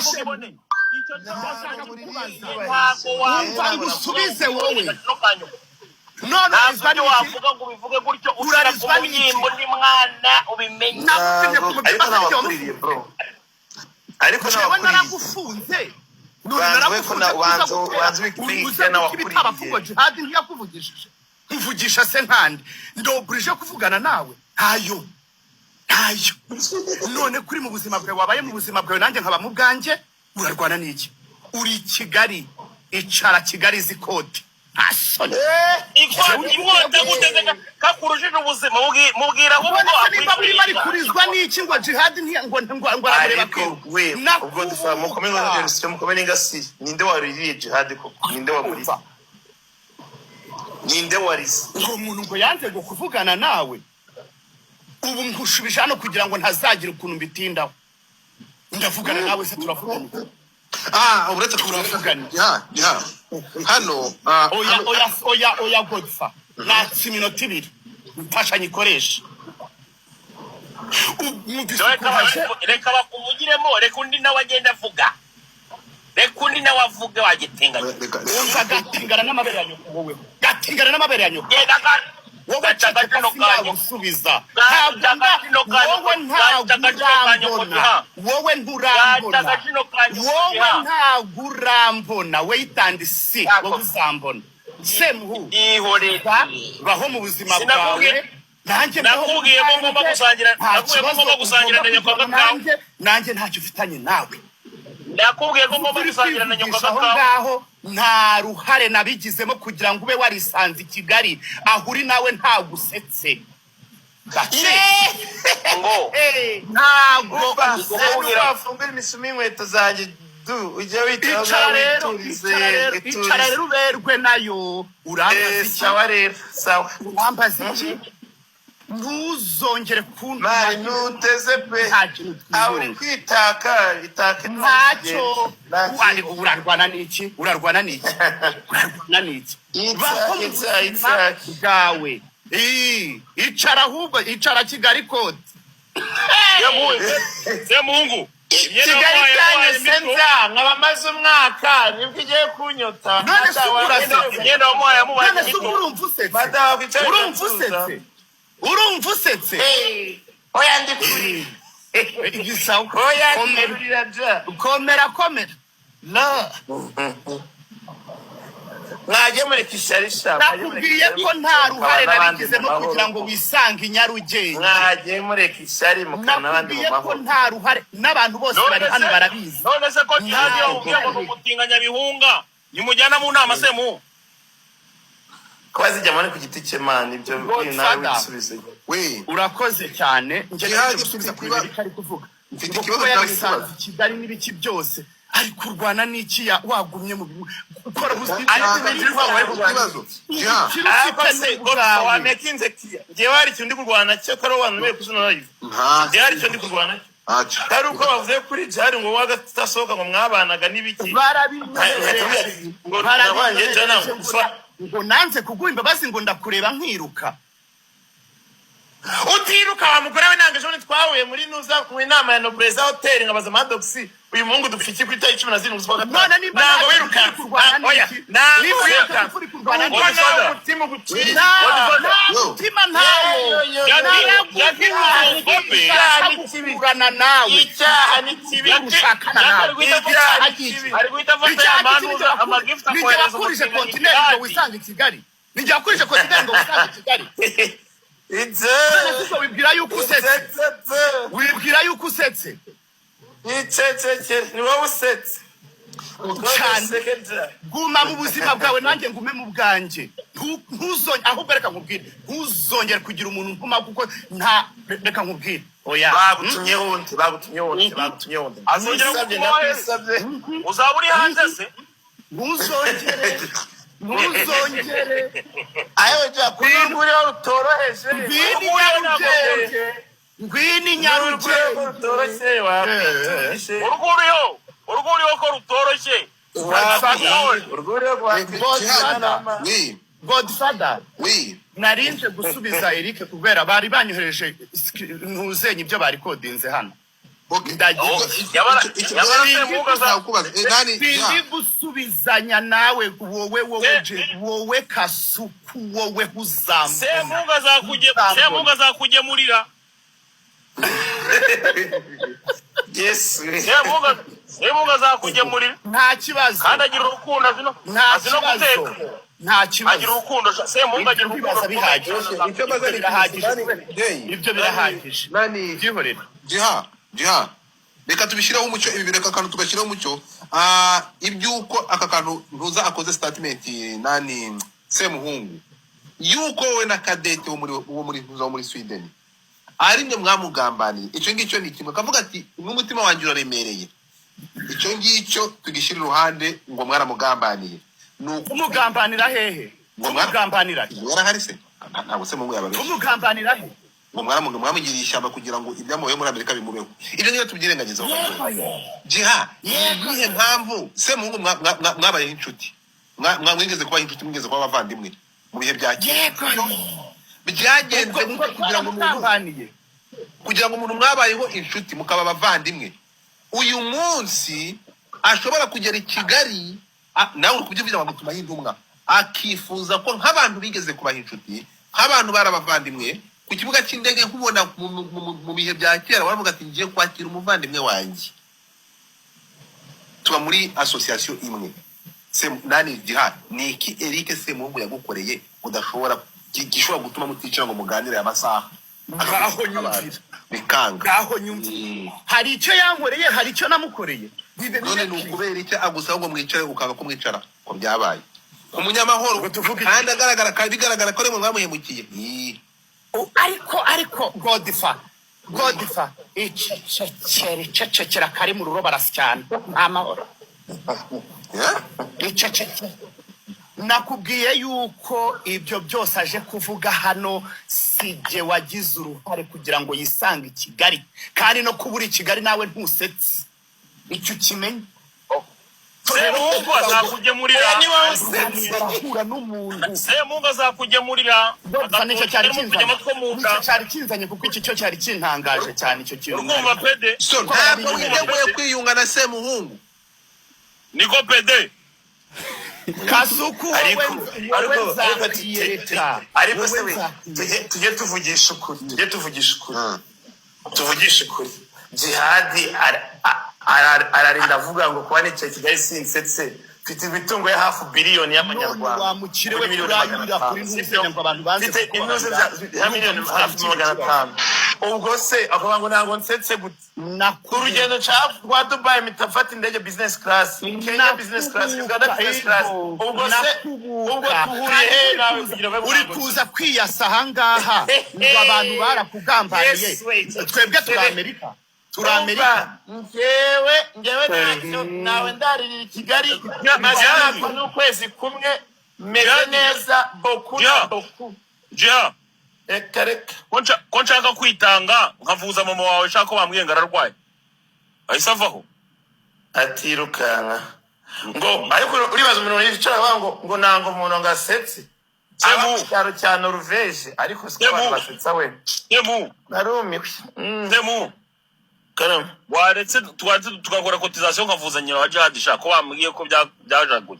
Imvugo se? iboneye. Icyo Ndashaka cyo kukubaza. Ntabwo Wumva wavuga ngusubize wowe. Gaciro ka nyuma. None Ntabwo urizwa ibyo n'iki? wavuga ngo ubivuge gutyo ushyira ku Urarizwa n'iki? mubyimbo undi mwana, ubimenye. Nagutumye ku Ariko mubyimba se? ntawakuririye, bro, ariko Jewe ntawakuririye. naragufunze none. Banza we ko Naragufunze kuza gutera banza ubike uze nawakuriye. guta ibitabavugo. Jihadi ntiyakuvugishije, nkuvugisha se nkandi ndoburije kuvugana nawe? Ntayo, ntayo. None kuri mu buzima bwawe, wabaye mu buzima bwawe, nanjye nkaba mu bwanjye. Urarwana n'iki? Uri i Kigali, icara Kigali izi kode, nta soni. Inkota guteze kakurujije ubuzima. Mubwira ahubwo. None se nimba burimo ari akwishyurira. kurizwa n'iki ngo Jihadi ngo aramureba? Ariko we, ubwo dufa mukome n'urusyo, mukome n'ingasi. Ninde waririye Jihadi koko? Ninde wamuriye? Ninde warize? Ngo umuntu ngo yanze ngo kuvugana nawe. Ubu nkushubije hano kugira ngo ntazagira ukuntu mbitindaho. Ndavugana nawe se? Turavugana? Ah, uretse Turavugana. Ya hano, ah, Oya. hano. Oya, oya, oya, godfa natse iminota 2, mfasha nyikoreshe. Mwumvise Reka ukuntu aje? Reka bakuvugiremo, reka undi nawe agenda avuga, reka undi nawe avuge wagitinganya. Reka, reka. Wumva gatingana n'amabere ya nyoko, wowe gatingana n'amabere ya nyoko. Genda Wowe gaca ceceka. agaciro kanyu. Sinagusubiza. Gaca Ntabwo agaciro kanyu. wowe ntabwo Gaca agaciro kanyu. urambona. Kugiha. Wowe nturambona. Gaca agaciro kanyu. Wowe Kugiha. ntabwo urambona. Wait and see. Yako. Wowe uzambona semuhu. Ihorere. Baho mu buzima Sinakubwiye- bwawe, nanjye mbaho mu Nakubwiye ko ngomba bwanjye. gusangira- Nta nakubwiye ko kibazo ngomba gusangira na ugomba nyoko kugirana agakawa. nanjye. Nanjye ntacyo ufitanye nawe. Nakubwiye ko ngomba Uri gusangira na nyoko kwivugisha aho agakawa. ngaho, nta ruhare nabigizemo kugira ngo ube warisanze i Kigali aho uri. Nawe ntabwo usetse. Ngo Ntabwo Umva. Wafungura imishumi y'inkweto zanjye du, ujye witaho. Icara rero. Witurize. Icara rero, icara rero, uberwe nayo. Urambaza iki? Sawa rero, sawa. Urambaza iki? Ntuzongere kuntuma. Mari ntuteze pe. Nta kintu Aho uri twiyunga. kwitaka itaka. Ntacyo. Urarwana n'iki? Urarwana n'iki? Urarwana n'iki? Baho mu Itsa, buzima itsa. bwawe. Icara ahubwo, icara Kigali kode. Semuhungu, imyenda Kigali wamuhaye itanye yamuhaye mito. senza nkaba maze umwaka, nibwo igiye kunyota. None se urasa? Imyenda wamuhaye yamubaye None se mito. ubwo urumva usetse? Madamu wakwicara Urumva ugatuza. usetse? Urumva usetse? Oya, ndi kurira. Igisawa. Oya, ndi Komera. kurira ja. Komera, komera. No, mwajye mureka ishyari sha. Nakubwiye ko nta ruhare nabigizemo kugira ngo wisange i Nyarugenge. Mwajye mureka ishyari mukana n'abandi mu Nakubwiye ko mahoro. nta ruhare, n'abantu bose bari None hano se barabizi. None se ko Jihadi Nta yamubwiye ngo ni umutinganya bihunga, nimujyana mu nama, Semuhungu? Kuba zijyamo ni ku giti cye, man, ibyo nawe Godfather. wibisubize. We. Urakoze cyane. Njye Jihadi, naje gusubiza mfite ku bintu ari kuvuga mfite ngo ikibazo kuba nshaka yarisanze kubaza. i Kigali n'ibiki byose, ari kurwana n'iki? Wagumye mu gukora ubuzima. Ariko ibintu uri kuvuga, bari kurwana. Ikibazo Jiha. Ubukire Ariko ufite se ni Godfather, ubwawe. wamekinze kiya, njyewe hari ikintu ndi kurwana cyo ko ari wowe wantumye kuri live? Nta Njyewe hari icyo ndi kurwana cyo. Ntacyo. Ari uko bavuze kuri Jihadi ngo wagatasohoka, ngo mwabanaga n'ibiki. Barabinyohereje. Ngo Barabinyohereje ngo ngo nanze kuguha imbabazi, ngo ndakureba nkiruka. Utiruka wa mugore we. Nanga ejo bundi twahuye muri nuza mu inama ya Nobleza Hotel, nkabaza Maddox, uyu muhungu dupfa iki ku itariki 17 z'ukwa gatanu? None nimba Ntabwo nta wirukanka. uri kurwana Oya, n'iki? ntabwo Niba wirukanka. uri kurwana Kuko n'iki? nawe umutima uguciye. Nta Godfather. nta Yo. mutima ntawo. Jackie Uzogobe. Icyaha ni kibi. Gukurana nawe. Icyaha ni kibi. Gushakana nawe. Icyaha ni kibi. Ari guhita afata Icyaha ya manuza amagift nijye akohereza wakurije umutinganyi kontineri ngo Jihadi. wisange i Kigali. Nijye wakurije kontineri ngo wisange i Kigali. Itse. None se ubwo wibwira yuko usetse? Itse. Wibwira yuko usetse? Icecekere, ni wowe usetse. Cyane. Useke. Guma mu buzima bwawe, nanjye ngume mu bwanjye. Ntuzongere ahubwo, reka nkubwire, ntuzongere kugira umuntu ntuma, kuko nta, reka nkubwire, oya. Bagutumye wundi, bagutumye wundi, bagutumye wundi. Azongera Ndakwisabye, kukubaho. ndakwisabye. Uzaba uri hanze se? Ntuzongere, ntuzongere. Ayo jya kuri uriho rutoroheje. Ngwino i Nyarugenge, ngwino i Nyarugenge. Rutoroshye wakwiturije. Urugo uriho, urugo uriho ko rutoroshye. Urwo uriho Jihad, oui. Godfather. Oui. Narinje gusubiza Eric kubera bari banyohereje ntuzenye ibyo bari kodinze hano. Okay. Ndagiye. Oh, yabara yabara Semuhungu aza Ntakubaza. Nani Sindi Jiha. gusubizanya nawe, wowe, wowe, Se- wowe Kasuku, wowe uzambona. Semuhungu azakuge Semuhungu azakugemurira. Yes. Semuhungu azakugemurira. Nta kibazo. Kandi agira urukundo, azi no Nta azi no kibazo. guteka. Nta Agira kibazo. urukundo, Semuhungu agira Ibyo urukundo bibaza rukomeye. bihagije. Icyo mbaza Ibyo ni birahagije. nani Jay. Ibyo birahagije. Nani Byihorere. Jiha, Jiha. Reka tubishyireho umucyo ibi, reka akantu tugashyiraho umucyo. Iby'uko aka kantu ntuza akoze statement, nani, Semuhungu, yuko wowe na Kadete wo muri ntuza wo muri Sweden ari mwe mwamugambaniye, icyo ngicyo ni kimwe. Akavuga ati n'umutima wanjye uraremereye, icyo ngicyo tugishyira iruhande ngo mwaramugambaniye. Ni Kumugambanira hehe? Ngo Kumugambanira he? Yarahari se? Ntabwo Semuhungu yababeshye. Kumugambanira he? Ngo mwamugiriye ishyamba kugira ngo ibyamubayeho muri Amerika bimubeho. Ibyo ngibyo tubyirengagizeho. Jiha, ni iyihe mpamvu Semuhungu mwabayeho inshuti, mwigeze kubaho inshuti, mwigeze kuba abavandimwe mu bihe bya kera, byagenze Ubwo gute kugira ngo umuntu twaramugambaniye. kugira ngo umuntu mwabayeho inshuti mukaba abavandimwe, uyu munsi ashobora kugera i Kigali, nawe uri kubyumvira, bamutumaho intumwa, akifuza ko nk'abantu bigeze kubaha inshuti, nk'abantu bari abavandimwe, ku kibuga cy'indege nkubona mu bihe bya kera waravuga ati ngiye kwakira umuvandimwe wanjye, tuba muri association imwe. Nani, Jiha, ni iki Eric Semuhungu yagukoreye udashobora gishobora gutuma muticara ngo muganire aya masaha? Ngaho nyumvira. Bikanga. Ngaho nyumvira, hari icyo yankoreye? Hari icyo namukoreye? None ni ukubera icyo agusaba ngo mwicare ukanga ko mwicara, ko byabaye umunyamahoro Ngo tuvuge iki? kandi agaragara, kandi bigaragara ko ari mwe mwamuhemukiye? Ii. Ariko Godfa, Godfa, icecekere, icecekera, kari mu ruro barasyana, nta mahoro. Eh? Icecekere. Nakubwiye yuko ibyo byose aje kuvuga hano si jye wagize uruhare kugira ngo yisange i Kigali, kandi no kuba uri i Kigali nawe ntusetse, icyo ukimenye. Semuhungu azakugemurira. Oya, ni wowe usetse. Urahura n'umuntu. Semuhungu azakugemurira. Godfa, nicyo cyari kinzanye. Agatwo mu nda. Nicyo cyari kinzanye, kuko iki cyo cyari kintangaje cyane, icyo kintu. Urumva pede? So ntabwo witeguye kwiyunga na Semuhungu? Niko pede. Kasuku, wowe, Ariko wowe, ariko ariko nzakwiyereka. ariko Wowe se we, nzakwiyereka. tujye tuvugisha ukuri, tujye tuvugisha ukuri, tuvugishe ukuri. Jihadi ararinda avuga ngo kuba nicaye Kigali sinsetse, mfite imitungo ya hafi biliyoni None y'amanyarwanda. wa mukire we, Muri miliyoni kurayurira 500. kuri Sibyo? ntuzenya ngo abantu banze Mfite kukubabarira. intuze za miliyoni hafi 500. Ubwo se akavuga ngo ntabwo nsetse gute? Nakubwiye. Urugendo nshaka rwa Dubai mpita mfata indege business class, Kenya business class, Uganda business class. Ubwo se ubwo tuhuriye he nawe kugira ngo Uri kuza kwiyasa ahangaha ngo abantu barakugambaniye. Yes, wait. Twebwe turi Amerika, turi Amerika. Njyewe ntacyo nawe ndaririra i Kigali, maze Jihadi. hafi n'ukwezi kumwe meze Jihadi. neza boku na Jihadi. boku. Jiha, Reka reka. ko nshaka kwitanga nkavuza mama wawe, nshaka ko bambwiye ngo ararwaye, ahise avaho. Atirukanka ngo, ariko uribaza umuntu yicara avuga ngo nanga umuntu ngo asetse, aba Semu. mu cyaro cya Noruveje, ariko siko abantu Semu. basetsa we. Semu. Narumiwe. Semu. Karame. Waretse twaretse tugakora cotisation nkavuza nyina wa Jihadi, shaka ko bambwiye ko byajaguye.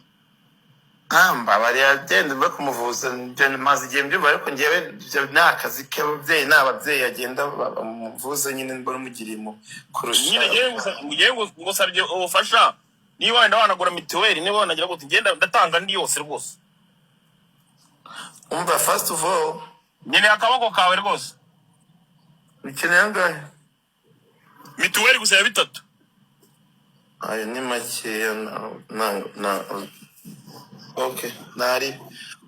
Nkamba bariya genda uve kumuvuza. Njye maze igihe mbyumva, ariko njyewe ibyo ni akazi k'ababyeyi, ni ababyeyi agenda bamuvuze nyine, mbona umugiriye mu kurusha. Nyine ngewe ngusabye ubufasha, niba wenda wanagura mituweli, niba wanagira gute, ngenda ndatanga ndi yose rwose. Umva, first of all, Nkeneye akaboko kawe rwose. Ukeneye angahe? Mituweli gusa ya bitatu. Ayo ni makeya na okay, ntari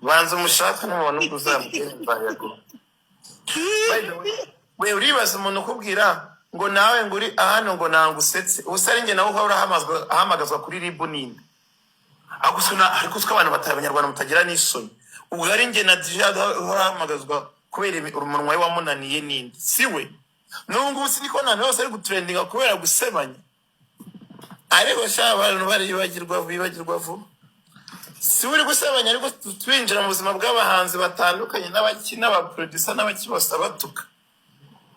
banza umushaka, nubona ubwo uzamubwira nzayaguha. By the way, we uribaza umuntu ukubwira ngo nawe ngo uri ahano ngo nanga usetse, ubusa ari njye nawe uhora ahamagazwa kuri RIB ninde? Ariko usiko abantu batari abanyarwanda mutagira n'isoni. Ubwo ari njye na Djihad uhora ahamagazwa kubera umunwa we wamunaniye ninde? Si we? N'ubu ngubu siniko ahantu hose ari gutrendinga kubera gusebanya. Ariko sha, abantu baribagirwa, bibagirwa vuba. Si uri gusebanya, ariko twinjira mu buzima bw'abahanzi batandukanye n'abaki n'abaproducer n'abaki bose abatuka.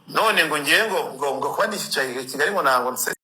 None ngo ngiye ngo kuba ndishicaye i Kigali ngo ntabwo nse.